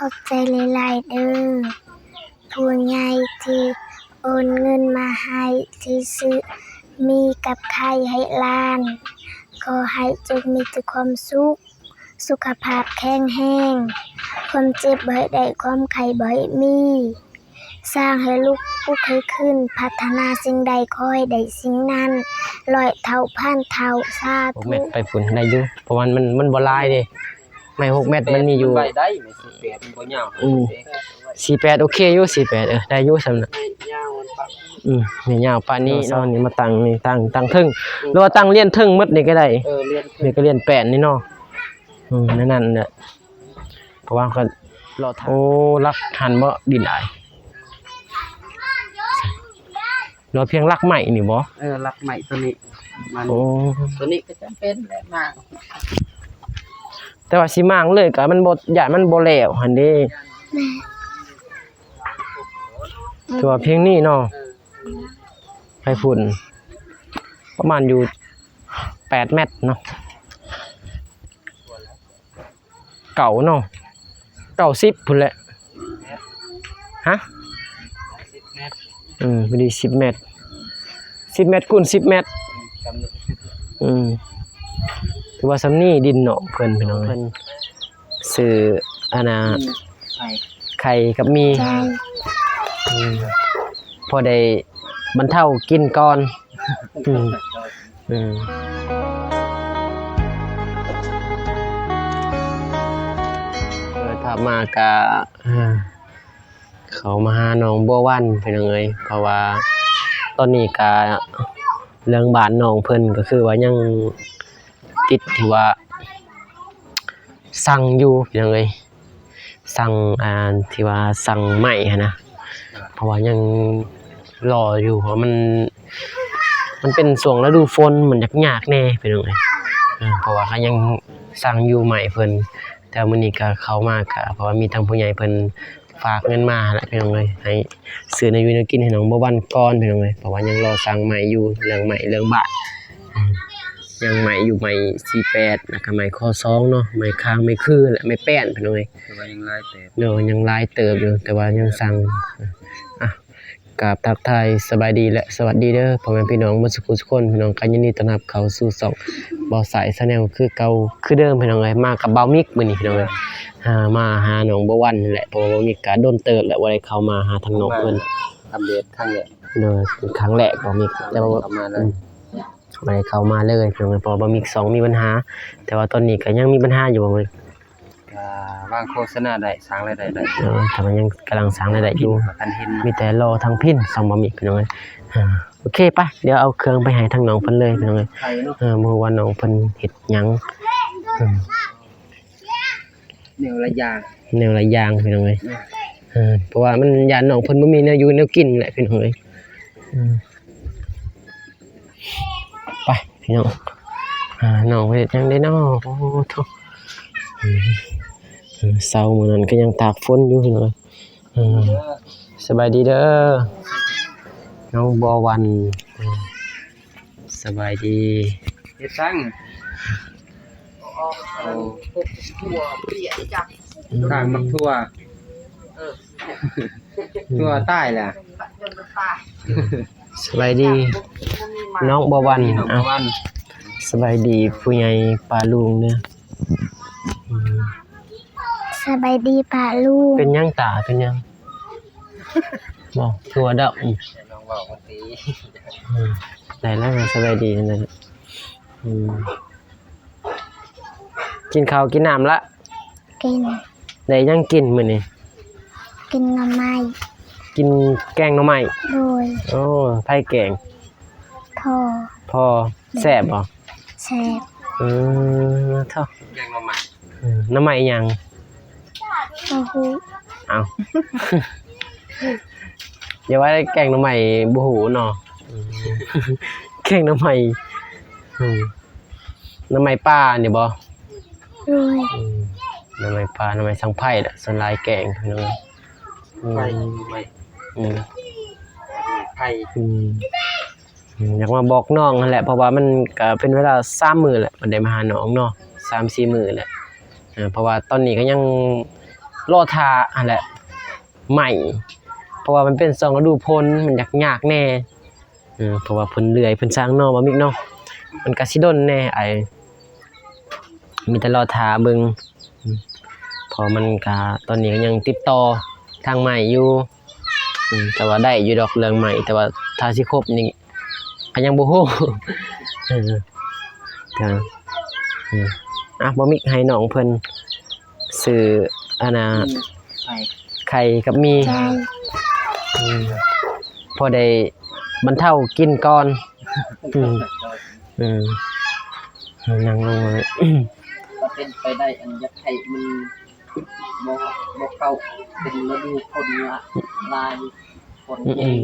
ຂອບໃຈຫຼາຍໆເດີ້ ຜູ້ໃຫຍ່ທີ່ໂອນເງິນມາໃຫ້ ທີ່ຊື້ໝີ່ກັບໄຂ່ໃຫ້ຫຼານ. ຂໍໃຫ້ຈົ່ງມີແຕ່ຄວາມສຸກ, ສຸຂະພາບແຂງແຮງ, ຄວາມເຈັບບໍ່ໃຫ້ໄດ້, ຄວາມໄຂ້ບໍ່ໃຫ້ມີ. ສ້າງໃຫ້ລຸກປຸກໃຫ້ຂຶ້ນ, ພັດທະນາສິ່ງໃດຂໍໃຫ້ໄດ້ສິ່ງນັ້ນ ຮ້ອຍເທົ່າພັນເທົ່າ. ສາທຸ. ຫົກແມັດໄປພຸ້ນໄດ້ຢູ່ ເພາະວ່າມັນ ມັນບໍ່ຫຼາຍເດ້. ໄມ້ຫົກແມັດມັນມີຢູ່ ໄມ້ໃບໄດ້ ໄມ້ສີ່ແປດມັນບໍ່ຍາວ. ອືມ ສີ່ແປດໂອເຄຢູ່ ສີ່ແປດ ເອີ ໄດ້ຢູ່ສ່ຳນັ້ນ. ຍາວມັນປະ ອືມ ນີ້ຍາວປານນີ້ເນາະ. ນີ້ມາຕັ້ງນີ້ ຕັ້ງ ຕັ້ງເທິງ ອືມ ຫຼືວ່າຕັ້ງລຽນເທິງໝົດນີ້ກໍໄດ້. ເອີ ລຽນ ນີ້ກໍລຽນແປ້ນນີ້ເນາະ. ອືມ ນັ້ນແຫຼະ ເພາະວ່າກໍລໍຖ້າ. ໂອ້ ຫຼັກຫັ້ນບໍ່ ດິນອ້າຍ? ຫຼືວ່າພຽງຫຼັກໄມ້ນີ້ບໍ່? ເອີ ຫຼັກໄມ້ໂຕນີ້ມັນ. ໂອ້ ໂຕນີ້ກໍຈຳເປັນແຫຼະ ມ້າງ. ແຕ່ວ່າຊິມ້າງເລີຍກໍມັນບໍ່ ຢ້ານມັນບໍ່ແລ້ວຫັ້ນເດ້. ແມ່ນ. ຖືວ່າພຽງນີ້ເນາະ. ເອີ ໄປພຸ້ນປະມານຢູ່ແປດແມັດເນາະ. ເກົ້າເນາະ ເກົ້າສິບພຸ້ນແຫຼະ. ຮະ? ສິບແມັດ. ເອີ ພໍດີສິບແມັດ ສິບແມັດຄູນສິບແມັດ. ອືມ ຖືວ່າສ່ຳນີ້ດິນນ້ອງເພິ່ນ ພີ່ນ້ອງເອີຍ. ຊື້ອັນນ່າ ໄຂ່ກັບໝີ່. ອືມ ພໍໄດ້ບັນເທົາກິນກ່ອນ. ອືມ ອືມ ເປີດພາບມາກະ ເຂົ້າມາຫານ້ອງບົວວັນ ພີ່ນ້ອງເອີຍ ເພາະວ່າຕອນນີ້ກະເລື່ອງບ້ານນ້ອງເພິ່ນ ກໍຄືວ່າຍັງຕິດທີ່ວ່າ ສັ່ງຢູ່ພີ່ນ້ອງເອີຍ ສັ່ງ ອ່າ ທີ່ວ່າສັ່ງໄມ້ຫັ້ນນະ ເພາະວ່າຍັງລໍຢູ່ ເພາະວ່າມັນ ມັນເປັນຊ່ວງລະດູຝົນ ມັນຍາກໆແດ່ພີ່ນ້ອງເອີຍ. ເອີ ເພາະວ່າເຂົາຍັງສັ່ງຢູ່ໄມ້ເພິ່ນ ແຕ່ມື້ນີ້ກໍເຂົ້າມາ ກໍເພາະວ່າມີທາງຜູ້ໃຫຍ່ເພິ່ນຝາກເງິນມາແຫຼະພີ່ນ້ອງເອີຍ ໃຫ້ຊື້ແນວຢູ່ແນວກິນໃຫ້ນ້ອງບົວວັນກ່ອນພີ່ນ້ອງເອີຍ ເພາະວ່າຍັງລໍສັ່ງໄມ້ຢູ່ ເລື່ອງໄມ້ເລື່ອງບາດ. ອືມ ຍັງໄມ້ຢູ່ ໄມ້ສີ່ແປດ ແລ້ວກໍໄມ້ຄໍສອງເນາະ ໄມ້ຄາງ ໄມ້ຄື ແລະ ໄມ້ແປ້ນ ພີ່ນ້ອງເອີຍ. ແຕ່ວ່າຍັງຫຼາຍເຕີບ. ໂດຍ ຍັງຫຼາຍເຕີບຢູ່ ແຕ່ວ່າຍັງສັ່ງ. ອ່ະ ກາບທັກທາຍສະບາຍດີ ແລະ ສະຫວັດດີເດີ ພໍ່ແມ່ພີ່ນ້ອງເບິດສຸຂູສຸຄົນ ພີ່ນ້ອງກໍຍິນດີຕ້ອນຮັບເຂົ້າສູ່ຊ່ອງບ່າວສາຍ Channel ຄືເກົ່າຄືເດີມ ພີ່ນ້ອງເອີຍ. ມາກັບບ່າວມິກມື້ນີ້ ພີ່ນ້ອງເອີຍ ອ່າ ມາຫານ້ອງບົວວັນນີ້ແຫຼະ ເພາະວ່າບ່າວມິກກໍດົນເຕີບແລ້ວບໍ່ໄດ້ເຂົ້າມາຫາທາງນ້ອງເພິ່ນ. ອັບເດດຄັ້ງແລກ. ໂດຍ ຄັ້ງແລກບ່າວມິກ ແຕ່ວ່າ ອືມ ບໍ່ໄດ້ເຂົ້າມາເລີຍ ພີ່ນ້ອງເອີຍ ເພາະວ່າບ່າວມິກສອງມີບັນຫາ ແຕ່ວ່າຕອນນີ້ກໍຍັງມີບັນຫາຢູ່ ບ່າວມິກ. ອ່າ ວາງໂຄສະນາໄດ້ ສ້າງລາຍໄດ້ໄດ້. ເອີ ແຕ່ວ່າຍັງກຳລັງສ້າງລາຍໄດ້ຢູ່ ມີແຕ່ລໍທາງພິນ ສອງບ່າວມິກ ພີ່ນ້ອງເອີຍ. ອ່າ ໂອເຄ ໄປ ດຽວເອົາເຄື່ອງໄປໃຫ້ທາງນ້ອງເພິ່ນເລີຍ ພີ່ນ້ອງເອີຍ. ເອີ ບໍ່ຮູ້ວ່ານ້ອງເພິ່ນເຮັດຫຍັງ. ເອີ ແນວຫຼາຍຢ່າງ ແນວຫຼາຍຢ່າງ ພີ່ນ້ອງເອີຍ. ເອີ ເອີ ເພາະວ່າມັນຢ້ານນ້ອງເພິ່ນບໍ່ມີແນວຢູ່ແນວກິນແຫຼະ ພີ່ນ້ອງເອີຍ. ເອີ ໄປພີ່ນ້ອງ ອ່າ ນ້ອງເຮັດຫຍັງເດ້ເນາະ? ໂອ້ໂທ້ ເອີ ເຊົ້າມື້ນັ້ນກໍຍັງຕາກຝົນຢູ່ພີ່ນ້ອງ. ເອີ ສະບາຍດີເດີ ນ້ອງບົວວັນ. ເອີ ສະບາຍດີ. ເຮັດຫຍັງ? ໂອ້ ຂ້າງໝາກຖົ່ວ ເອີ ຖົ່ວຕາຍແລ້ວ. ສະບາຍດີນ້ອງບົວວັນ. ນ້ອງບົວວັນ ອ່ະ ສະບາຍດີຜູ້ໃຫຍ່ປ້າລຸງເດີ. ອືມ ສະບາຍດີປ້າລຸງ. ເປັນຫຍັງຕາ ເປັນຫຍັງ? ບໍ່ ຄືວ່າດຳ. ອືມ ອືມ ໄດ້ແລ້ວ ສະບາຍດີນັ້ນແຫຼະ. ອືມ ກິນເຂົ້າກິນນ້ຳລະ? ກິນ. ໄດ້ຫຍັງກິນມື້ນີ້? ກິນໜໍ່ໄມ້. ກິນແກງໜໍ່ໄມ້? ໂດຍ. ໂອ້ ໃຜແກງ? ພໍ່. ພໍ່. ໂດຍ. ແຊບບໍ່? ແຊບ. ເອີ ເຖາະ ແກງໜໍ່ໄມ້. ເອີ ໜໍ່ໄມ້ຫຍັງ? ບໍ່ຮູ້. ເອົ້າ ຢ່າວ່າແກງໜໍ່ໄມ້ບໍ່ຮູ້ເນາະ. ເອີ ແກງໜໍ່ໄມ້. ເອີ ໜໍ່ໄມ້ປ່ານີ້ບໍ່? ໂດຍ. ອືມ ໜໍ່ໄມ້ປ່າ ໜໍ່ໄມ້ສັງໄພລະ ສ່ວນຫຼາຍແກງເນາະ. ອືມ ໄຟ ໜໍ່ໄມ້ ອືມ ໄຟ ອືມ ອືມ ຢາກມາບອກນ້ອງຫັ້ນແຫຼະ ເພາະວ່າມັນກະເປັນເວລາສາມມື້ແຫຼະ ບໍ່ໄດ້ມາຫານ້ອງເນາະ ສາມສີ່ມື້ແຫຼະ. ເອີ ເພາະວ່າຕອນນີ້ກໍຍັງ ລໍຖ້າຫັ້ນແຫຼະ ໄມ້ ເພາະວ່າມັນເປັນຊ່ວງລະດູຝົນ ມັນຍາກໆແດ່ ເອີ ເພາະວ່າເພິ່ນເລື່ອຍ ເພິ່ນສ້າງເນາະ ບໍ່ມີເນາະ ມັນກະຊິດົນແດ່ ອ້າຍ ມີແຕ່ລໍຖ້າເບິ່ງ ເພາະມັນກະ ຕອນນີ້ກະຍັງຕິດຕໍ່ທາງໄມ້ຢູ່ ອືມ ແຕ່ວ່າໄດ້ຢູ່ດອກເລື່ອງໄມ້ ແຕ່ວ່າຖ້າຊິຄົບນີ້ກະຍັງບໍ່ຮູ້ ເອີ ກະ ອືມ ອ່ະ ບໍ່ມີ ໃຫ້ນ້ອງເພິ່ນຊື້ ອັນນ່າ ໄຂ່ ໄຂ່ກັບໝີ່ ເຈົ້າ ອືມ ພໍໄດ້ບັນເທົາກິນກ່ອນ ອືມ ອືມ ນັ່ງລົງເລີຍ ກໍເປັນໄປໄດ້ ອັນຢາກໃຫ້ມັນບໍ່ ບໍ່ເຂົ້າເປັນລະດູຝົນຫຼາຍ ຝົນແຮງ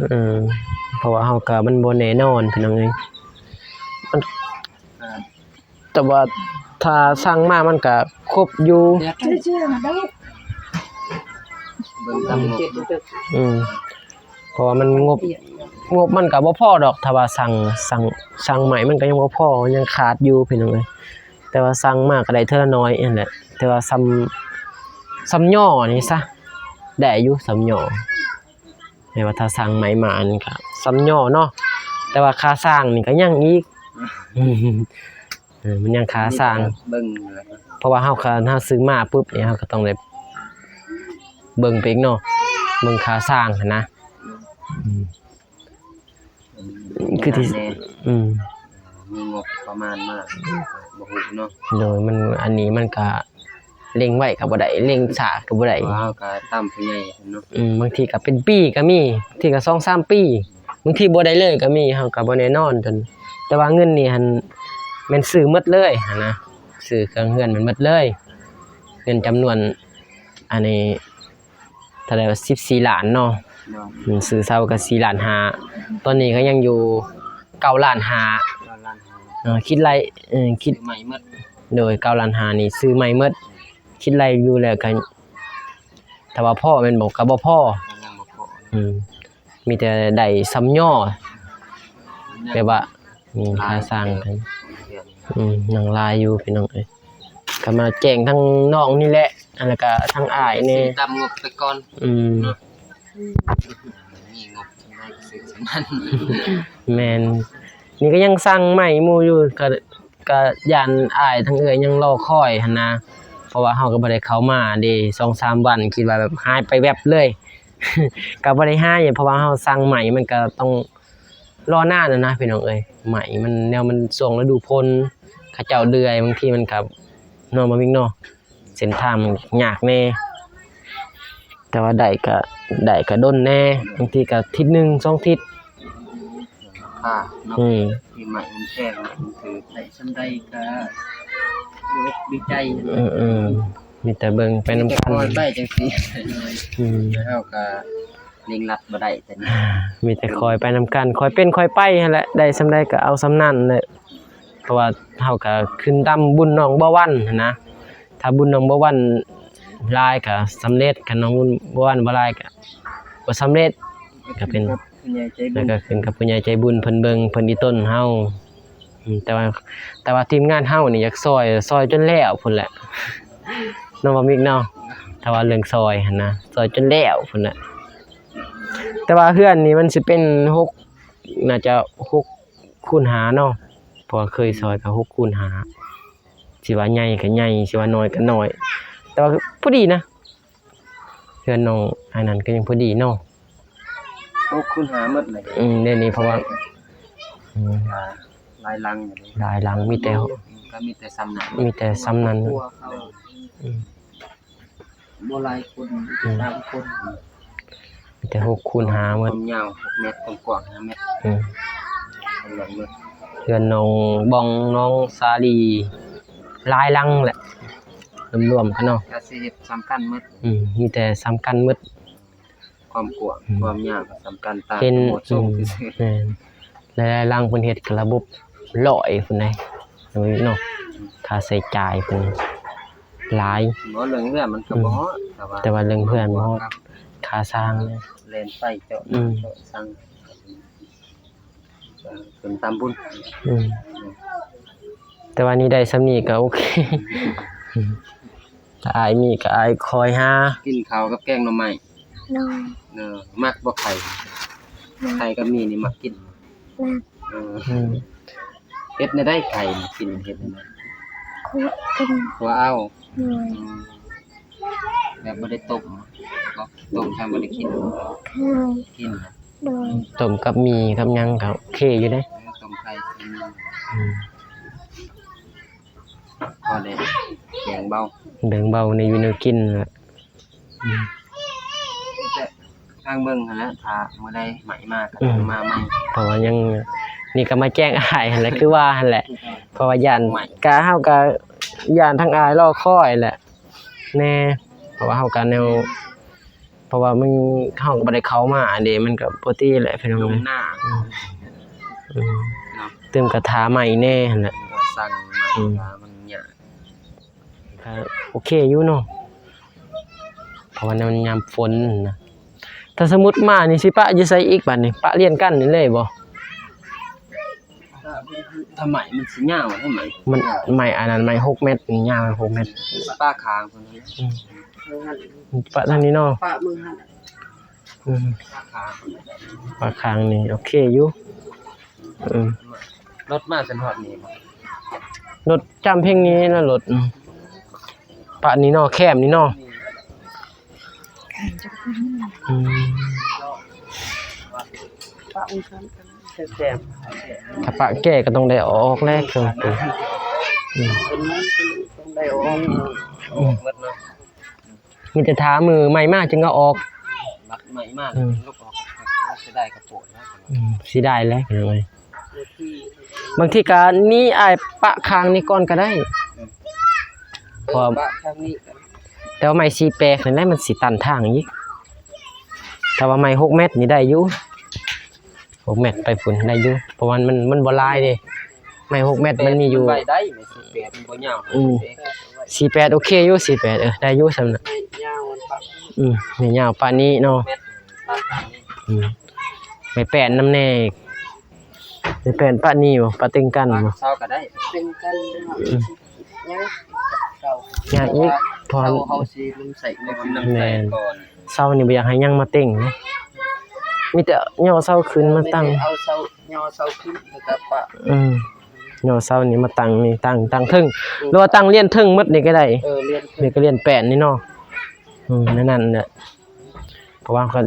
ອືມ ເອີ ເພາະວ່າເຮົາກໍມັນບໍ່ແນ່ນອນ ພີ່ນ້ອງເອີຍ ມັນ ອ່າ ແຕ່ວ່າຖ້າສັ່ງມາມັນກະຄົບຢູ່ ເບິ່ງຕາມງົບ ອືມ ເພາະວ່າມັນງົບ ງົບມັນກະບໍ່ພໍດອກ ຖ້າວ່າສັ່ງ ສັ່ງ ສັ່ງໃໝ່ມັນກະຍັງບໍ່ພໍ ຍັງຂາດຢູ່ພີ່ນ້ອງເອີຍ ແຕ່ວ່າສັ່ງມາກະໄດ້ເທື່ອລະໜ້ອຍຫັ້ນແຫຼະ ແຕ່ວ່າສ່ຳ ສ່ຳຍໍນີ້ຊະ ໄດ້ຢູ່ສ່ຳຍໍ ແຕ່ວ່າຖ້າສັ່ງໃໝ່ມານີ້ກະສ່ຳຍໍເນາະ ແຕ່ວ່າຄ່າສ້າງນີ້ກະຍັງອີກ ເອີ ມັນຍັງຄ່າສ້າງ ເບິ່ງ ເພາະວ່າເຮົາ ຄັນເຮົາຊື້ມາປຶບນີ້ ເຮົາກໍຕ້ອງໄດ້ເບິ່ງໄປອີກເນາະ ເບິ່ງຄ່າສ້າງຫັ້ນນະ ອືມ ອືມ ຄືທີ່ ແນ່ ອືມ ມີງົບປະມານມາ ບໍ່ຮູ້ເນາະ ໂດຍ ມັນ ອັນນີ້ມັນກະ ເລັ່ງໄວກໍບໍ່ໄດ້ ເລັ່ງຊ້າກໍບໍ່ໄດ້ ເຮົາກໍຕາມຜູ້ໃຫຍ່ເນາະ ອືມ ບາງທີກໍເປັນປີກໍມີ ບາງທີກໍສອງສາມປີ ບາງທີບໍ່ໄດ້ເລີຍກໍມີ ເຮົາກໍບໍ່ແນ່ນອນ ແຕ່ວ່າເງິນນີ້ຫັ້ນແມ່ນຊື້ໝົດເລີຍຫັ້ນນະ ຊື້ເຄື່ອງເຮືອນແມ່ນໝົດເລີຍ ເງິນຈຳນວນ ອັນນີ້ ເທົ່າໃດວະ ສິບສີ່ລ້ານເນາະ ໂດຍ ອືມ ຊື້ເຊົ່າກໍສີ່ລ້ານຫ້າ ຕອນນີ້ກໍຍັງຢູ່ເກົ້າລ້ານຫ້າ ເກົ້າລ້ານຫ້າ ເອີ ຄິດໄລ່ ເອີ ຄິດ ຊື້ໃໝ່ໝົດ ໂດຍ ເກົ້າລ້ານຫ້ານີ້ຊື້ໃໝ່ໝົດ ຄິດໄລ່ຢູ່ແລ້ວກໍ ຖ້າວ່າພໍແມ່ນບໍ່ ກໍບໍ່ພໍ ຍັງບໍ່ພໍ ອືມ ມີແຕ່ໄດ້ສ່ຳຍໍ ແບບວ່າ ອືມ ຄ່າສ້າງກັນ ອືມ ຍັງຫຼາຍຢູ່ພີ່ນ້ອງເອີຍ ກໍມາແຈ້ງທາງນ້ອງນີ້ແຫຼະ ແລ້ວກໍທາງອ້າຍແດ່ ຊື້ຕາມງົບໄປກ່ອນ ອືມ ເນາະ ມີງົບສ່ຳໃດກໍຊື້ສ່ຳນັ້ນ ແມ່ນ ນີ້ກໍຍັງສັ່ງໃໝ່ໝູ່ຢູ່ ກໍ ກໍຢ້ານອ້າຍທາງເອື້ອຍຍັງລໍຄອຍຫັ້ນນະ ເພາະວ່າເຮົາກໍບໍ່ໄດ້ເຂົ້າມາເດ້ ສອງສາມວັນ ຄິດວ່າແບບຫາຍໄປແວັບເລີຍ ກໍບໍ່ໄດ້ຫາຍ ເພາະວ່າເຮົາສັ່ງໃໝ່ ມັນກໍຕ້ອງລໍນານຫັ້ນນະພີ່ນ້ອງເອີຍ ໃໝ່ມັນ ແນວມັນຊ່ວງລະດູຝົນ ເຂົາເຈົ້າເລື່ອຍ ບາງທີມັນກໍ ເນາະ ບໍ່ມີເນາະ ເສັ້ນທາງມັນຍາກແດ່ ແຕ່ວ່າໄດ້ກະ ໄດ້ກະດົນແດ່ ບາງທີກະທິດໜຶ່ງສອງທິດ ລາຄາເນາະ ອືມ ທີ່ໄມ້ມັນແພງ ມັນຖືກ ໄດ້ສ່ຳໃດກະດີອົກດີໃຈ ອືມໆ ມີແຕ່ເບິ່ງໄປນຳກັນ ມີແຕ່ຄອຍໄປຈັ່ງຊີ້ ອືມ ແລ້ວເຮົາກະ ເລັ່ງລັດບໍ່ໄດ້ ມີແຕ່ຄອຍໄປນຳກັນ ຄອຍເປັນຄອຍໄປຫັ້ນແຫຼະ ໄດ້ສ່ຳໃດກໍເອົາສ່ຳນັ້ນແຫຼະ ເພາະວ່າເຮົາກໍຂຶ້ນຕາມບຸນນ້ອງບົວວັນຫັ້ນນະ ຖ້າບຸນນ້ອງບົວວັນຫຼາຍກໍສຳເລັດ ຄັນນ້ອງບຸນບົວວັນບໍ່ຫຼາຍກໍບໍ່ສຳເລັດ ກໍເປັນ ແລ້ວກໍຂຶ້ນກັບຜູ້ໃຫຍ່ໃຈບຸນ ແລ້ວກໍຂຶ້ນກັບຜູ້ໃຫຍ່ໃຈບຸນເພິ່ນເບິ່ງ ເພິ່ນອີ່ຕົນເຮົາ ອືມ ແຕ່ວ່າ ແຕ່ວ່າທີມງານເຮົານີ້ຢາກຊ່ອຍ ຊ່ອຍຈົນແລ້ວພຸ້ນແຫຼະ ເນາະ ບໍ່ມີເນາະ ຖ້າວ່າເລື່ອງຊ່ອຍຫັ້ນນະ ຊ່ອຍຈົນແລ້ວພຸ້ນແຫຼະ ແຕ່ວ່າເຮືອນນີ້ມັນຊິເປັນຫົກ ໜ້າຈະຫົກຄູນຫ້າເນາະ ເພາະວ່າເຄີຍຊ່ອຍກໍຫົກຄູນຫ້າ ຊິວ່າໃຫຍ່ກໍໃຫຍ່ ຊິວ່ານ້ອຍກໍນ້ອຍ ແຕ່ວ່າພໍດີນະ ເຮືອນນ້ອງອັນນັ້ນກໍຍັງພໍດີເນາະ ຫົກຄູນຫ້າໝົດເລີຍ ອືມ ດຽວນີ້ເພາະວ່າ ອືມ ອ່າ ຫຼາຍຫຼັງຢູ່ເດ້ ຫຼາຍຫຼັງ ມີແຕ່ ກໍມີແຕ່ສ່ຳນັ້ນ ມີແຕ່ສ່ຳນັ້ນ ອືມ ບໍ່ຫຼາຍຄົນ ມີແຕ່ສາມຄົນ ມີແຕ່ຫົກຄູນຫ້າໝົດ ຄວາມຍາວຫົກແມັດ ຄວາມກວ້າງຫ້າແມັດ ອືມ ເຮືອນນ້ອງບອງ ນ້ອງສາລີ ຫຼາຍຫຼັງແຫຼະ ລວມໆກັນເນາະ ກໍຊິເຮັດສ່ຳກັນໝົດ ອືມ ມີແຕ່ສ່ຳກັນໝົດ ຄວາມກວ້າງ ອືມ ຄວາມຍາວກໍສ່ຳກັນ ຕ່າງແຕ່ໝວດຊົງ ອືມ ຊື່ໆ ແມ່ນ ຫຼາຍໆຫຼັງເພິ່ນເຮັດກໍລະບົບຮ້ອຍພຸ້ນໃດ໋ ເນາະ ຄ່າໃຊ້ຈ່າຍເພິ່ນຫຼາຍ ບໍ່ ເລື່ອງເຮືອນມັນກໍບໍ່ຮອດ ອືມ ແຕ່ວ່າ ແຕ່ວ່າເລື່ອງເຮືອນບໍ່ຮອດ ຄ່າສ້າງ ແລ່ນໄປເຈາະ ອືມ ເຈາະສ້າງ ເປັນຕາມບຸນ ອືມ ແຕ່ວ່ານີ້ໄດ້ສ່ຳນີ້ກໍໂອເຄ ຖ້າອ້າຍມີກໍອ້າຍຄອຍຫາ. ກິນເຂົ້າກັບແກງໜໍ່ໄມ້. ໂດຍ. ເອີ ມັກບໍ່ໄຂ່? ໄຂ່ກັບໝີ່ນີ້ມັກກິນ? ມັກ. ເອີ ອືມ ເຮັດແນວໃດໄຂ່ນີ້ ກິນເຮັດແນວໃດ? ຂົ້ວກິນ. ຂົ້ວເອົາ. ໂດຍ. ອືມ ແບບບໍ່ໄດ້ຕົ້ມບໍ? ຕົ້ມຊ້ຳບໍ່ໄດ້ກິນ? ເຄີຍ. ກິນ. ໂດຍ. ຕົ້ມກັບໝີ່ກັບຫຍັງກໍໂອເຄຢູ່ເດ້. ເອີ ຕົ້ມໄຂ່ໃສ່ໝີ່. ອືມ ພໍໄດ້ແບ່ງເບົາ ແບ່ງເບົາແນວຢູ່ແນວກິນແຫຼະ. ອືມ ແຕ່ທາງເບິ່ງຫັ້ນແຫຼະ ຖ້າມື້ໃດໃໝ່ມາກໍ ອືມ ມາໃໝ່. ເພາະວ່າຍັງ ນີ້ກໍມາແຈ້ງອ້າຍຫັ້ນແຫຼະ ຄືວ່າຫັ້ນແຫຼະ ເພາະວ່າຢ້ານ ກະເຮົາກໍຢ້ານທາງອ້າຍລໍຄອຍແຫຼະແດ່ ເພາະວ່າເຮົາກໍແນວ ເພາະວ່າມັນ ເຮົາກໍບໍ່ໄດ້ເຂົ້າມາເດ້ ມັນກໍບໍ່ຕິແຫຼະພີ່ນ້ອງເອີຍ. ອືມ ອືມ ເນາະ ຕື່ມກະຖາໃໝ່ແດ່ຫັ້ນແຫຼະ ເອີ ກະສັ່ງໃໝ່ ອືມ ກະມັນຍາກ ກະໂອເຄຢູ່ເນາະ ເພາະວ່າມັນຍາມຝົນນະ. ຖ້າສົມມຸດມານີ້ຊິປະຢູ່ໃສອີກບາດນີ້? ປະລຽນກັນນີ້ເລີຍບໍ? ຖ້າໄມ້ມັນຊິຍາວ ໄມ້ ມັນ ໄມ້ອັນນັ້ນໄມ້ຫົກແມັດ ຍາວຫົກແມັດ ປະຂ້າງພຸ້ນ. ອືມ ປະທາງນີ້ເນາະ ປະມືຫັ້ນ. ອືມ ປະຂ້າງນີ້ໂອເຄຢູ່. ອືມ ລົດມາຈົນຮອດນີ້ບໍ? ລົດຈຳພຽງນີ້ລະລົດ ອືມ ປະນີ້ເນາະ ແຄມນີ້ເນາະ. ອືມ ປະ ແຄມ ຖ້າປະແກ້ກໍຕ້ອງໄດ້ເອົາອອກແຫຼະເຄື່ອງໂຕ. ອືມ ຕ້ອງໄດ້ເອົາອອກ. ອືມ ມີແຕ່ຖ້າມື້ໃໝ່ມາຈຶ່ງເອົາອອກ. ບັດໃໝ່ມາ ອືມ ເສຍດາຍກະໂປດນະ. ອືມ ເສຍດາຍແຫຼະພີ່ນ້ອງເອີຍ. ບາງທີກະນີ້ອ້າຍປະຂ້າງນີ້ກ່ອນກະໄດ້ ເພາະວ່າ ປະຂ້າງນີ້ ແຕ່ວ່າໄມ້ສີ່ແປກນັ້ນແຫຼະ ມັນຊິຕັນທາງອີກ. ຖ້າວ່າໄມ້ຫົກແມັດນີ້ໄດ້ຢູ່ ຫົກແມັດໄປພຸ້ນໄດ້ຢູ່ ເພາະວ່າມັນ ມັນບໍ່ຫຼາຍເດ້. ໄມ້ຫົກແມັດມັນມີຢູ່ ໄດ້ໄມ້ສີ່ແປດ ມັນບໍ່ຍາວ. ອືມ ສີ່ແປດໂອເຄຢູ່ ສີ່ແປດ ເອີ ໄດ້ຢູ່ສ່ຳນັ້ນ. ຍາວປະ ອືມ ນີ້ຍາວປະນີ້ເນາະ. ອືມ ໄມ້ແປ້ນນຳແດ່ ໄມ້ແປ້ນປະນີ້ບໍ? ປະເຕັງກັນບໍ? ເສົາກໍໄດ້ ເຕັງກັນ. ອືມ ຍາກ ຍາກອີກ ເພາະ ເສົາເຮົາຊິລົງໃສ່ ແມ່ນ ເສົານີ້ບໍ່ຢາກໃຫ້ຫຍັງມາເຕັງເນາະ ມີແຕ່ຍໍເສົາຂຶ້ນມາຕັ້ງ ເອົາເສົາ ຍໍເສົາຂຶ້ນແລ້ວກໍປະ. ອືມ ຍໍເສົານີ້ມາຕັ້ງນີ້ ຕັ້ງ ຕັ້ງເທິງ ອືມ ຫຼືວ່າຕັ້ງລຽນເທິງໝົດນີ້ກໍໄດ້. ເອີ ລຽນເທິງ ນີ້ກໍລຽນແປ້ນນີ້ເນາະ. ອືມ ແນວນັ້ນແຫຼະ ເພາະວ່າກໍ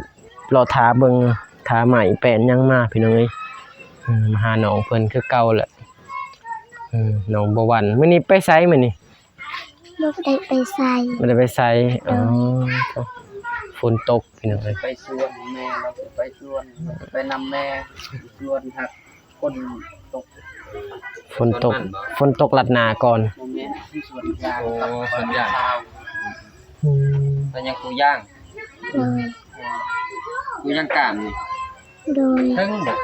ລໍຖ້າເບິ່ງ ຖ້າໄມ້ແປ້ນຫຍັງມາພີ່ນ້ອງເອີຍ. ເອີ ມາຫານ້ອງເພິ່ນຄືເກົ່າແຫຼະ. ເອີ ນ້ອງບົວວັນ ມື້ນີ້ໄປໃສມື້ນີ້? ບໍ່ໄດ້ໄປໃສ ບໍ່ໄດ້ໄປໃສ. ໂດຍ. ອໍ ຝົນຕົກພີ່ນ້ອງເອີຍ. ໄປສວນ ແມ່ລາວໄປສວນ ໄປນຳແມ່ສວນ ຫາກຝົນຕົກ. ຝົນຕົກ ຝົນຕົກລັດໜ້າກ່ອນ. ບໍ່ແມ່ນ ສວນຢາງ. ໂອ້ ສວນຢາງ. ອືມ ແລ້ວຍັງປູຢາງ. ໂດຍ. ປູຢາງກາມນີ້. ໂດຍ. ເທິງບໍ່?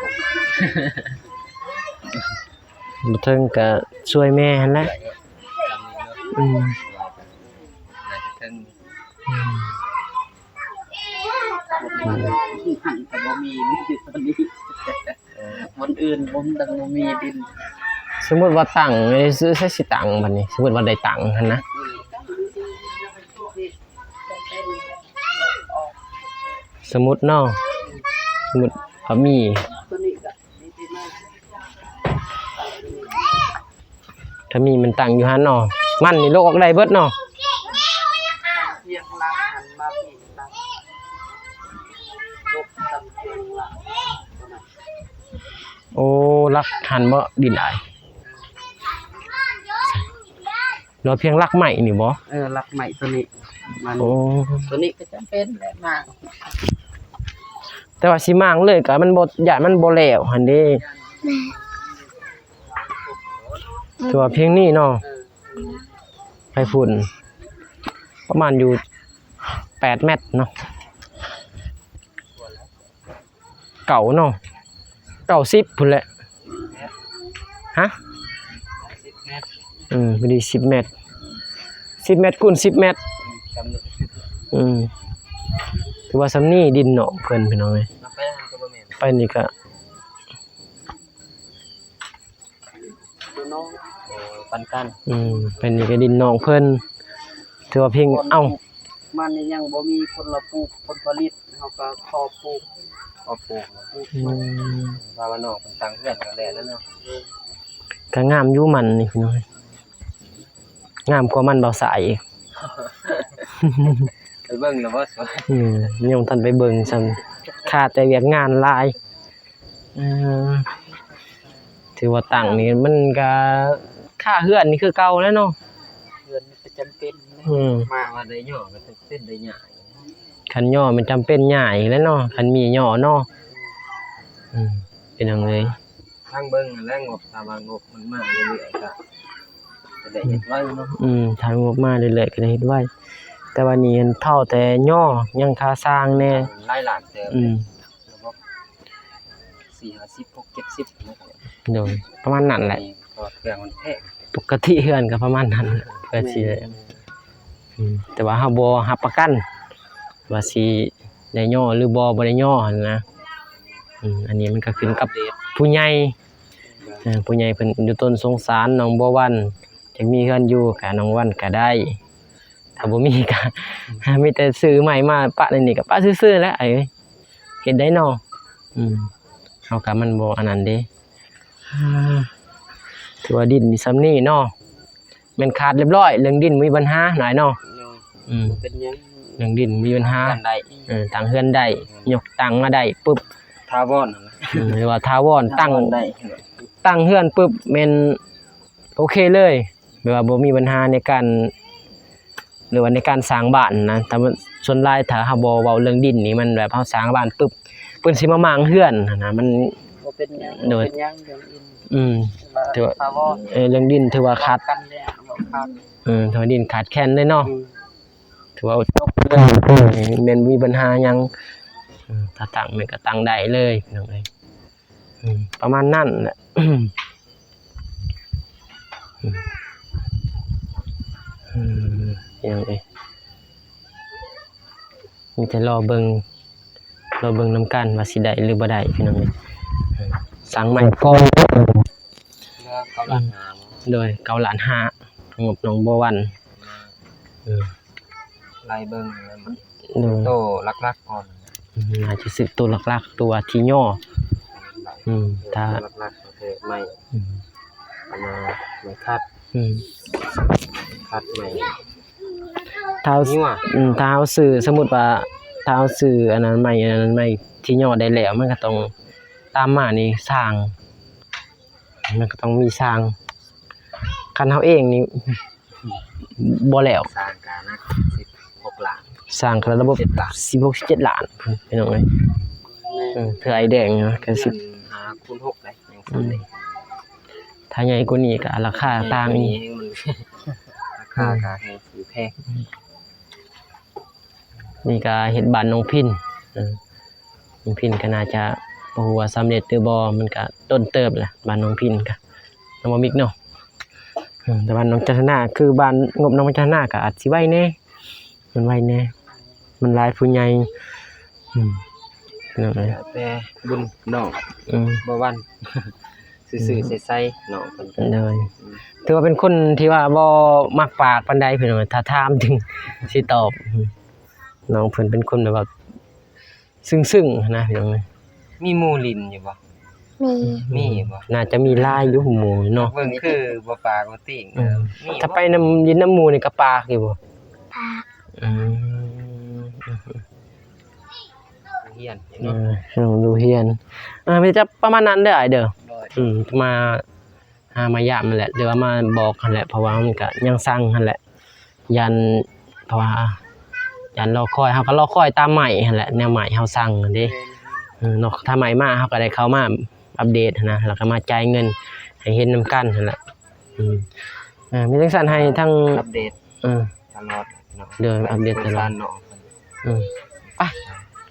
ບໍ່ເທິງກະຊ່ວຍແມ່ຫັ້ນແຫຼະ. ອືມ ໜ້າຈະເທິງ. ອືມ ຫັ້ນກະບໍ່ມີ ມີຢູ່ຕອນນີ້ ບ່ອນອື່ນບໍ່ ບໍ່ມີດິນ. ສົມມຸດວ່າຕັ້ງ ໃສຊິຕັ້ງບາດນີ້? ສົມມຸດວ່າໄດ້ຕັ້ງຫັ້ນນະ ອືມ ສົມມຸດເນາະ ສົມມຸດວ່າມີ ຖ້າມີມັນຕັ້ງຢູ່ຫັ້ນເນາະ ມັນນີ້ລົກອອກໄດ້ເບິດເນາະ. ໂອ້ ຫຼັກຫັ້ນບໍ ດິນອ້າຍ? ເນາະ ພຽງຫຼັກໄມ້ນີ້ບໍ? ເອີ ຫຼັກໄມ້ໂຕນີ້ ມັນ ໂອ້ ໂຕນີ້ກໍຈຳເປັນແຫຼະ ມາ ແຕ່ວ່າຊິມ້າງເລີຍກໍມັນບໍ່ ຢ້ານມັນບໍ່ແລ້ວຫັ້ນເດ້. ແມ່ນ ຖືວ່າພຽງນີ້ເນາະ. ເອີ ໄປພຸ້ນປະມານຢູ່ແປດແມັດເນາະ. ເກົ້າເນາະ ເກົ້າສິບພຸ້ນແຫຼະ. ຮະ? ສິບແມັດ. ອືມ ພໍດີສິບແມັດ ສິບແມັດຄູນສິບແມັດ. ອືມ ຖືວ່າສ່ຳນີ້ດິນນອກເພິ່ນພີ່ນ້ອງເອີຍ. ໄປນີ້ກະ ເອີ ປັນກັນ. ອືມ ໄປນີ້ກະດິນນອກເພິ່ນ ຖືວ່າເພັງ ເອົ້າ ມັນນີ້ຍັງບໍ່ມີຜົນລະປູກ ຜົນຜະລິດ ເຮົາກໍຂໍປູກ ຂໍປູກ ປູກ ອືມ ຖ້າວ່ານ້ອງເພິ່ນຕັ້ງເຮືອນກໍແລ້ວເນາະ ກໍງາມຢູ່ມັນນີ້ພີ່ນ້ອງ ງາມກວ່າມັນເບົາສາຍອີກ ໄປເບິ່ງແລ້ວບໍ່? ອືມ ຍັງບໍ່ທັນໄປເບິ່ງຊ້ຳ ຄາແຕ່ວຽກງານຫຼາຍ. ເອີ ຖືວ່າຕັ້ງນີ້ມັນກະຄ່າເຮືອນນີ້ຄືເກົ່າແຫຼະເນາະ ເຮືອນມັນກໍຈຳເປັນ ອືມ ມາວ່າໄດ້ຍໍກໍຈຳເປັນໄດ້ຍ້າຍ ຄັນຍໍມັນຈຳເປັນຍ້າຍແຫຼະເນາະ ຄັນມີຍໍເນາະ ອືມ ເປັນຫຍັງເລີຍ ທາງເບິ່ງຫັ້ນແຫຼະ ງົບ ຖ້າວ່າງົບມັນມາເລື້ອຍໆກໍ ກໍໄດ້ເຮັດໄວເນາະ ອືມ ຖ້າງົບມາເລື້ອຍໆກໍໄດ້ເຮັດໄວ ແຕ່ວ່ານີ້ຫັ້ນເຖົ້າແຕ່ຍໍ ຍັງຄ່າສ້າງແດ່ ຫຼາຍລ້ານເຕີບ ອືມ ລະບົບ ສີ່ຫ້າສິບ ຫົກເຈັດສິບ ໂດຍ ປະມານນັ້ນແຫຼະ ເພາະວ່າເຄື່ອງມັນແພງ ປົກກະຕິເຮືອນກໍປະມານນັ້ນແຫຼະ ເພື່ອຊິ ແມ່ນ ອືມ ແຕ່ວ່າເຮົາບໍ່ຮັບປະກັນວ່າຊິໄດ້ຍໍຫຼືບໍ່ ບໍ່ໄດ້ຍໍຫັ້ນນະ ອືມ ອັນນີ້ມັນກໍຂຶ້ນກັບຜູ້ໃຫຍ່ ເອີ ຜູ້ໃຫຍ່ເພິ່ນຢູ່ຕົ້ນສົງສານນ້ອງບົວວັນ ຢາກມີເຮືອນຢູ່ກະນ້ອງວັນກະໄດ້ ຖ້າບໍ່ມີກະ ມີແຕ່ຊື້ໄມ້ມາປະໃນນີ້ກະປະຊື່ໆແຫຼະ ເອີຍ ເຮັດໄດ້ເນາະ ອືມ ເຮົາກະມັນບໍ່ອັນນັ້ນເດ້ ອາ ຖືວ່າດິນມີສ່ຳນີ້ເນາະ ແມ່ນຂາດລຽບລ້ອຍ ເລື່ອງດິນບໍ່ມີບັນຫາຫຼາຍເນາະ ໂດຍ ອືມ ບໍ່ເປັນຫຍັງ ເລື່ອງດິນບໍ່ມີບັນຫາ ຕັ້ງເຮືອນໄດ້ ເອີ ຕັ້ງເຮືອນໄດ້ ອືມ ຍົກຕັ້ງມາໄດ້ປຶບ ຖາວອນ ອືມ ຫຼືວ່າຖາວອນ ຕັ້ງ ຕັ້ງເຮືອນປຶບແມ່ນໂອເຄເລີຍ ແບບວ່າບໍ່ມີບັນຫາໃນການ ຫຼືວ່າໃນການສ້າງບ້ານນະ ແຕ່ວ່າສ່ວນຫຼາຍຖ້າເຮົາບໍ່ເວົ້າເລື່ອງດິນນີ້ ມັນແບບເຮົາສ້າງບ້ານປຶບ ເພິ່ນຊິມາມ້າງເຮືອນຫັ້ນນະ ມັນ ບໍ່ເປັນຫຍັງ ໂດຍ ບໍ່ເປັນຫຍັງເລື່ອງດິນ ອືມ ຖືວ່າ ເອີ ເລື່ອງດິນຖືວ່າຂາດ ເອີ ຖືວ່າດິນຂາດແຄນເລີຍເນາະ ອືມ ຖືວ່າຈົບເລື່ອງ ແມ່ນມີບັນຫາຫຍັງ ເອີ ຖ້າຕັ້ງແມ່ນກໍຕັ້ງໄດ້ເລີຍ ພີ່ນ້ອງເອີຍ. ອືມ ປະມານນັ້ນແຫຼະ ອືມ ອືມ ພີ່ນ້ອງເອີຍ ມີແຕ່ລໍເບິ່ງ ລໍເບິ່ງນຳກັນວ່າຊິໄດ້ຫຼືບໍ່ໄດ້ ພີ່ນ້ອງເອີຍ ເອີ ສ້າງໃໝ່ກ່ອນ ເຫຼືອເກົ້າລ້ານຫ້າ ໂດຍ ເກົ້າລ້ານຫ້າ ງົບນ້ອງບົວວັນ ເອີ ໄລ່ເບິ່ງ ໂດຍ ໂຕຫຼັກໆກ່ອນ ອືມ ອາດຈະຊື້ໂຕຫຼັກໆ ຕົວທີ່ຍໍ ອືມ ຖ້າ ໂຕຫຼັກໆກໍຄືໄມ້ ອືມ ອັນນັ້ນ ໄມ້ຂັດ ອືມ ຂັດໄມ້ ຖ້າເຮົາ ນີ້ຫວາ ອືມ ຖ້າເຮົາຊື້ ສົມມຸດວ່າ ຖ້າເຮົາຊື້ອັນນັ້ນ ໄມ້ ອັນນັ້ນ ໄມ້ທີ່ຍໍໄດ້ແລ້ວ ມັນກໍຕ້ອງຕາມມານີ້ ຊ່າງ ມັນກໍຕ້ອງມີຊ່າງ ຄັນເຮົາເອງນີ້ ບໍ່ແລ້ວ ສ້າງກະໜັກ ສິບຫົກລ້ານ ສ້າງກະລະບົບ ສິບຫົກ ສິບເຈັດລ້ານ ພີ່ນ້ອງເອີຍ ເອີ ເທື່ອໄອ້ແດງເນາະ ກໍສິບ ຫ້າຄູນຫົກໄດ໋ ຍັງ ອືມ ຖ້າໃຫຍ່ກວ່ານີ້ກໍລາຄາຕ່າງອີກ ລາຄາກໍແຮງ ແພງ ນີ້ກໍເຮັດບ້ານນ້ອງພິນ ເອີ ນ້ອງພິນກໍໜ້າຈະ ບໍ່ຮູ້ວ່າສຳເລັດຫຼືບໍ່ ມັນກໍດົນເຕີບແຫຼະ ບ້ານນ້ອງພິນກໍ ນ້ອງບໍ່ມິກເນາະ ອືມ ແຕ່ບ້ານນ້ອງຈັນທະນາ ຄືບ້ານງົບນ້ອງຈັນທະນາກໍອາດຊິໄວແດ່ ມັນໄວແດ່ ມັນຫຼາຍຜູ້ໃຫຍ່ ອືມ ແລ້ວແຕ່ບຸນນ້ອງ ອືມ ບໍ່ຫວັ່ນ ຊື່ໆ ອືມ ໃສໆ ນ້ອງເພິ່ນ ໂດຍ ອືມ ຖືວ່າເປັນຄົນທີ່ວ່າບໍ່ມັກປາກປານໃດ ພີ່ນ້ອງ ຖ້າຖາມຈຶ່ງຊິຕອບ ອືມ ນ້ອງເພິ່ນເປັນຄົນແບບວ່າ ຊຶ້ງໆ ຫັ້ນນະ ພີ່ນ້ອງເອີຍ ມີໝູ່ຫຼິ້ນຢູ່ບໍ່? ມີ ມີຢູ່ບໍ່? ໜ້າຈະມີຫຼາຍຢູ່ໝູ່ເນາະ ເບິ່ງຄືບໍ່ປາກບໍ່ຕີງ ອືມ ມີ ຖ້າໄປນຳ ຫຼິ້ນນຳໝູ່ນີ້ກໍປາກຢູ່ບໍ່? ປາກ ອືມ ໂຮງຮຽນ ເອີ ເນາະ ໂຮງຮຽນ ເອີ ມີແຕ່ປະມານນັ້ນເດີອ້າຍເດີ ໂດຍ ອືມ ມາ ຫາມາຢາມຫັ້ນແຫຼະ ຫຼືວ່າມາບອກຫັ້ນແຫຼະ ເພາະວ່າມັນກະຍັງສັ່ງຫັ້ນແຫຼະ ຢ້ານ ເພາະວ່າຢ້ານລໍຄອຍ ເຮົາກໍລໍຄອຍຕາມໄມ້ຫັ້ນແຫຼະ ແນວໄມ້ເຮົາສັ່ງຫັ້ນເດ້ ເອີ ເນາະ ຖ້າໄມ້ມາເຮົາກໍໄດ້ເຂົ້າມາອັບເດດຫັ້ນນະ ແລ້ວກໍມາຈ່າຍເງິນໃຫ້ເຫັນນຳກັນຫັ້ນແຫຼະ ອືມ ເອີ ມີຈັ່ງຊັ້ນໃຫ້ທາງ ອັບເດດ ເອີ ຕະຫຼອດເນາະ ໂດຍ ອັບເດດຕະຫຼອດ ເອີ ໄປ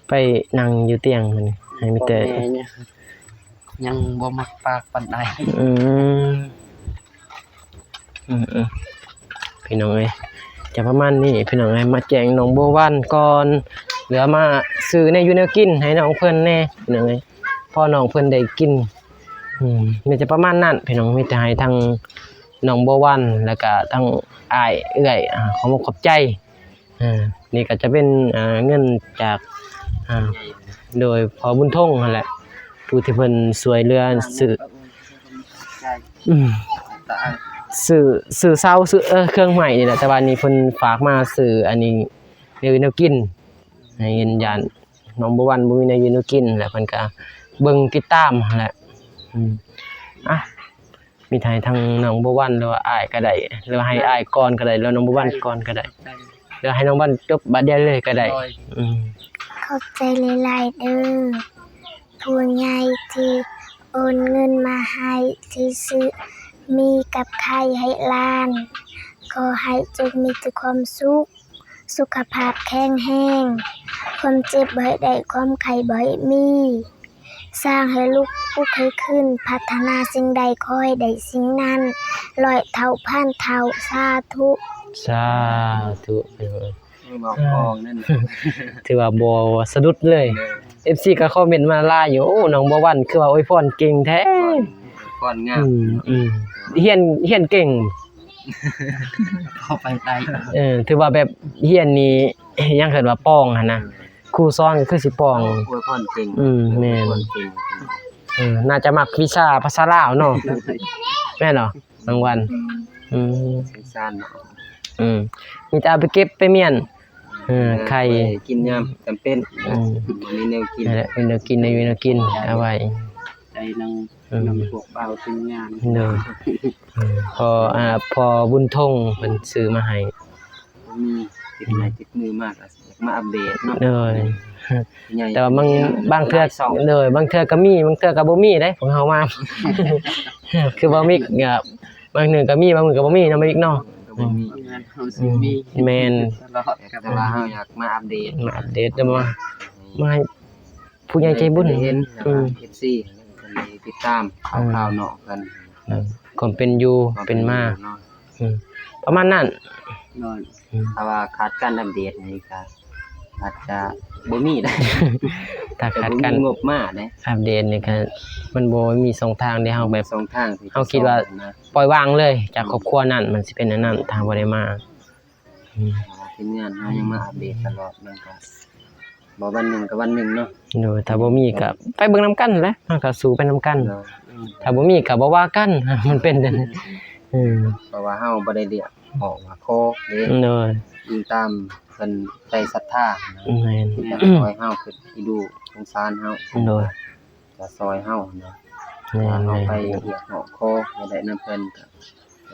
ໄປນັ່ງຢູ່ຕຽງມັນ ໃຫ້ມີແຕ່ ພໍ່ແມ່ຍັງ ຍັງບໍ່ມັກປາກປານໃດ ອືມ ອືມໆ ພີ່ນ້ອງເອີຍ ຈະປະມານນີ້ ພີ່ນ້ອງເອີຍ ມາແຈ້ງນ້ອງບົວວັນກ່ອນ ຫຼືວ່າມາຊື້ແນວຢູ່ແນວກິນໃຫ້ນ້ອງເພິ່ນແດ່ ພີ່ນ້ອງເອີຍ ພໍນ້ອງເພິ່ນໄດ້ກິນ ອືມ ມີແຕ່ປະມານນັ້ນ ພີ່ນ້ອງ ມີແຕ່ໃຫ້ທາງ ນ້ອງບົວວັນ ແລ້ວກະທັງອ້າຍເອື້ອຍ ອາ ຂໍຂອບໃຈ. ອາ ນີ້ກໍຈະເປັນ ອາ ເງິນຈາກ ອາ ໂດຍພໍ່ບຸນທົງຫັ້ນແຫຼະ ຜູ້ທີ່ເພິ່ນຊ່ວຍເຫຼືອຊື້ ອືມ ຊື້ ຊື້ເສົາ ຊື້ ເອີ ເຄື່ອງໄມ້ນີ້ແຫຼະ ແຕ່ວ່ານີ້ເພິ່ນຝາກມາຊື້ອັນນີ້ ແນວຢູ່ແນວກິນ ໃຫ້ເຫັນຢ້ານ ນ້ອງບົວວັນບໍ່ມີແນວຢູ່ແນວກິນ ແລ້ວເພິ່ນກະເບິ່ງຕິດຕາມຫັ້ນແຫຼະ. ອືມ ອ່ະ ມີແຕ່ໃຫ້ທາງນ້ອງບົວວັນ ຫຼືວ່າອ້າຍກໍໄດ້ ຫຼືວ່າໃຫ້ອ້າຍກ່ອນກໍໄດ້ ຫຼືນ້ອງບົວວັນກ່ອນກໍໄດ້ ຫຼືໃຫ້ນ້ອງວັນຈົບບາດດຽວເລີຍກໍໄດ້. ອືມ ຂອບໃຈຫຼາຍໆເດີ້ ຜູ້ໃຫຍ່ທີ່ໂອນເງິນມາໃຫ້ ທີ່ຊື້ໝີ່ກັບໄຂ່ໃຫ້ຫຼານ. ຂໍໃຫ້ຈົ່ງມີແຕ່ຄວາມສຸກ ສຸຂະພາບແຂງແຮງ, ຄວາມເຈັບບໍ່ໃຫ້ໄດ້, ຄວາມໄຂ້ບໍ່ໃຫ້ມີ, ສ້າງໃຫ້ລຸກປຸກໃຫ້ຂຶ້ນ, ປາດຖະໜາສິ່ງໃດຂໍໃຫ້ໄດ້ສິ່ງນັ້ນ ຮ້ອຍເທົ່າພັນເທົ່າ. ສາທຸ ສາທຸ. ເອີ ບອກອອກນັ້ນ ຖືວ່າບໍ່ສະດຸດເລີຍ. ເອີ ເອັຟຊີກໍຄອມເມັນມາຫຼາຍຢູ່ ໂອ້ ນ້ອງບົວວັນຄືວ່າອວຍພອນເກັ່ງແທ້. ອວຍພອນງາມ. ອືມ ອືມ ຮຽນ ຮຽນເກັ່ງ ເຂົ້າໄປໄດ້. ເອີ ຖືວ່າແບບຮຽນນີ້ ຍັງເອີ້ນວ່າປ່ອງຫັ້ນນະ ເອີ ຄູສອນກໍຄືຊິປ່ອງ. ໂອ້ຍ ອວຍພອນເກັ່ງ. ອືມ ແມ່ນ ອວຍພອນເກັ່ງ. ເອີ ໜ້າຈະມັກວິຊາພາສາລາວເນາະ ແມ່ນບໍ່ນ້ອງວັນ? ອືມ ອືມ ສົງສານເນາະ. ອືມ ມີແຕ່ເອົາໄປເກັບໄປມ້ຽນ ເອີ ເອີ ໄຂ່ ໄວ້ກິນຍາມຈຳເປັນ. ອືມ ບໍ່ມີແນວກິນ ນັ້ນແຫຼະ ເປັນແນວກິນ ແນວຢູ່ແນວກິນ ເອົາໄວ້ໃຈນຳ ອືມ ນຳພວກບ່າວທີມງານ. ໂດຍ ອືມ ພໍ່ ອ່າ ພໍ່ບຸນທົງເພິ່ນຊື້ມາໃຫ້. ບໍ່ມີ ຕິດໄມ້ຕິດມືມາກໍຢາກມາອັບເດດເນາະ. ໂດຍ ໃຫຍ່ ແຕ່ວ່າບາງ ບາງເທື່ອ ຫຼາຍຊ່ອງ ໂດຍ ບາງເທື່ອກໍມີ ບາງເທື່ອກໍບໍ່ມີເດ້ ພວກເຮົາມາ ຄືບໍ່ມີ ອ່າ ບາງມື້ກໍມີ ບາງມື້ກໍບໍ່ມີເນາະ ບໍ່ມີເນາະ. ກໍບໍ່ມີ ອືມ ງານເຮົາຊິມີ ອືມ ແມ່ນ ຕະຫຼອດ. ແຕ່ວ່າເຮົາຢາກມາອັບເດດ ມາອັບເດດ ແຕ່ວ່າມາໃຫ້ຜູ້ໃຫຍ່ໃຈບຸນ ໄດ້ເຫັນ ອືມ ເອັຟຊີ ເພິ່ນໄດ້ຕິດຕາມ ອືມ ຂ່າວໆເນາະ ເພິ່ນ ເອີ ຄວາມເປັນຢູ່ ຄວາມເປັນມາ ເປັນຢູ່ເນາະ. ອືມ ປະມານນັ້ນ. ໂດຍ ອືມ ຖ້າວ່າຂາດການອັບເດດນີ້ກໍອາດຈະບໍ່ມີໄດ້ ຖ້າຂາດການ ແຕ່ບໍ່ມີງົບມາເດ້ ອັບເດດນີ້ກໍມັນບໍ່ມີຊ່ອງທາງເດ້. ເຮົາແບບ ຊ່ອງທາງທີ່ ເຮົາຄິດວ່າ ຈະຊ່ອງນະ ປ່ອຍວາງເລີຍຈາກ ອືມ ຄອບຄົວນັ້ນ ມັນຊິເປັນອັນນັ້ນ ຖ້າບໍ່ໄດ້ມາ. ອືມ ຖ້າວ່າທີມງານເຮົາຍັງມາອັບເດດຕະຫຼອດ ມັນກໍ ບໍ່ວັນໜຶ່ງກໍວັນໜຶ່ງເນາະ. ໂດຍ ຖ້າບໍ່ມີກໍໄປເບິ່ງນຳກັນແຫຼະ ເຮົາກໍສູ້ໄປນຳກັນ. ໂດຍ ຖ້າບໍ່ມີກໍບໍ່ວ່າກັນ ມັນເປັນຈັ່ງຊັ້ນ. ເອີ ເພາະວ່າເຮົາບໍ່ໄດ້ເລືອກຮອກວ່າຂໍເດ້. ໂດຍ ອີງຕາມເພິ່ນໃຈສັດທາ. ແມ່ນ ມີແຕ່ຊ່ອຍເຮົາ ຄິດອີດູສົງສານເຮົາ. ໂດຍ ກໍຊ່ອຍເຮົານະ. ແມ່ນ ຖ້າເຮົາໄປຮຽກຮ້ອງຂໍຢາກໄດ້ນຳເພິ່ນ ກໍ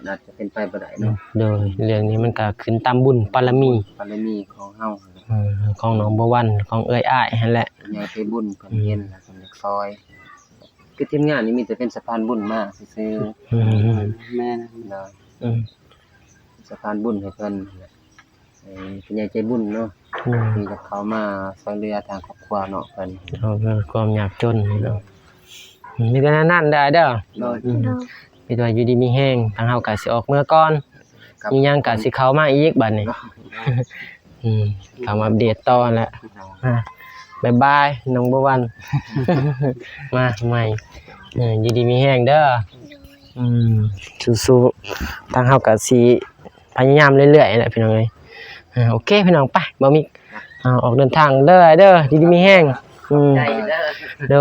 ອາດຈະເປັນໄປບໍ່ໄດ້ເນາະ. ໂດຍ ເລື່ອງນີ້ມັນກໍຂຶ້ນຕາມບຸນບາລະມີ ບາລະມີຂອງເຮົາ ເອີ ຂອງນ້ອງບົວວັນ ຂອງເອື້ອຍອ້າຍຫັ້ນແຫຼະ. ຜູ້ໃຫຍ່ໃຈບຸນເພິ່ນເຫັນ ອືມ ແລ້ວເພິ່ນຢາກຊ່ອຍ ຄືທີມງານນີ້ມີແຕ່ເປັນສະພານບຸນມາຊື່ໆ. ອືມ ແມ່ນ ໂດຍ ອືມ ສະພານບຸນໃຫ້ເພິ່ນ ເອີ ຜູ້ໃຫຍ່ໃຈບຸນເນາະ ອືມ ທີ່ຈະເຂົ້າມາຊ່ວຍເຫຼືອທາງຄອບຄົວເນາະ ເພິ່ນ ເອີ ເພື່ອຄວາມຍາກຈົນເນາະ. ອືມ ມີແຕ່ນັ້ນເດີອ້າຍເດີ. ໂດຍ ອືມ ໂດຍ ມີແຕ່ວ່າຢູ່ດີມີແຮງ ທາງເຮົາກໍຊິອອກເມືອກ່ອນ ມີຫຍັງກໍຊິເຂົ້າມາອີກບາດນີ້. ໂດຍ ອືມ ເຂົ້າມາອັບເດດຕໍ່ຫັ້ນແຫຼະ. ໂດຍ ອ່າ ບາຍບາຍ ນ້ອງບົວວັນ ມາໃໝ່. ເອີ ຢູ່ດີມີແຮງເດີ. ອືມ ສູ້ໆ ທາງເຮົາກໍຊິ ພະຍາຍາມເລື້ອຍໆແຫຼະພີ່ນ້ອງເອີຍ. ເອີ ໂອເຄພີ່ນ້ອງ ໄປ ບ່າວມິກ ອ່າ ອອກເດີນທາງເດີອ້າຍເດີ ຢູ່ດີມີແຮງ. ອືມ ໂດ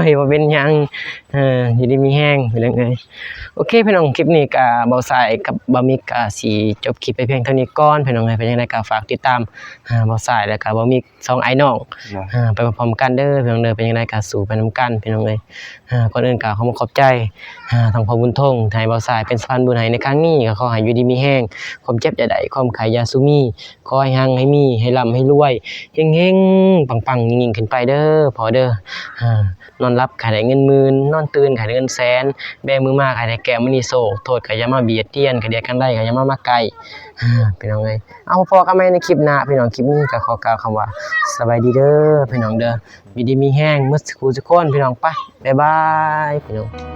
ຍ ບໍ່ເປັນຫຍັງ ເອີ ຢູ່ດີມີແຮງພີ່ນ້ອງເອີຍ. ໂອເຄພີ່ນ້ອງ ຄລິບນີ້ກະບ່າວຊາຍກັບບ່າວມິກກະຊິຈົບຄລິບໄປພຽງເທົ່ານີ້ກ່ອນພີ່ນ້ອງເອີຍ. ເປັນຈັ່ງໃດກະຝາກຕິດຕາມ ອ່າ ບ່າວຊາຍ ແລ້ວກະບ່າວມິກ ສອງອ້າຍນ້ອງ ອ່າ ໄປພ້ອມໆກັນເດີພີ່ນ້ອງເດີ. ເປັນຈັ່ງໃດກໍສູ້ໄປນຳກັນພີ່ນ້ອງເອີຍ. ອ່າ ກ່ອນອື່ນກໍຂໍຂອບໃຈ ອ່າ ທາງພໍ່ບຸນທົງ ທີ່ໃຫ້ບ່າວຊາຍເປັນສະພານບຸນໃຫ້ໃນຄັ້ງນີ້. ກໍຂໍໃຫ້ຢູ່ດີມີແຮງ ຄວາມເຈັບຢ່າໄດ້ ຄວາມໄຂ້ຢ່າສູ່ມີ ຂໍໃຫ້ຮັ່ງໃຫ້ມີ ໃຫ້ລ່ຳໃຫ້ລວຍ ເຮັງໆ ປັງໆ ຍິ່ງໆຂຶ້ນໄປເດີພໍ່ເດີ. ອ່າ ນອນຫຼັບກໍໃຫ້ໄດ້ເງິນໝື່ນ ນອນຕື່ນກໍໃຫ້ໄດ້ເງິນແສນ ແບມືມາກໍໃຫ້ໄດ້ແກ້ວມະນີໂຊກ ໂທດກໍຢ່າມາບຽດບຽນ ກະດຽກກັນໄດ້ກໍຢ່າມາ ມາໃກ້ ອ່າ ພີ່ນ້ອງເອີຍ. ເອົາ ພໍ້ກັນໃໝ່ໃນຄລິບໜ້າພີ່ນ້ອງ. ຄລິບນີ້ກໍຂໍກ່າວຄຳວ່າສະບາຍດີເດີພີ່ນ້ອງເດີ. ຢູ່ດີມີແຮງໝົດສູ່ຜູ້ສູ່ຄົນພີ່ນ້ອງ. ໄປ ບາຍບາຍພີ່ນ້ອງ.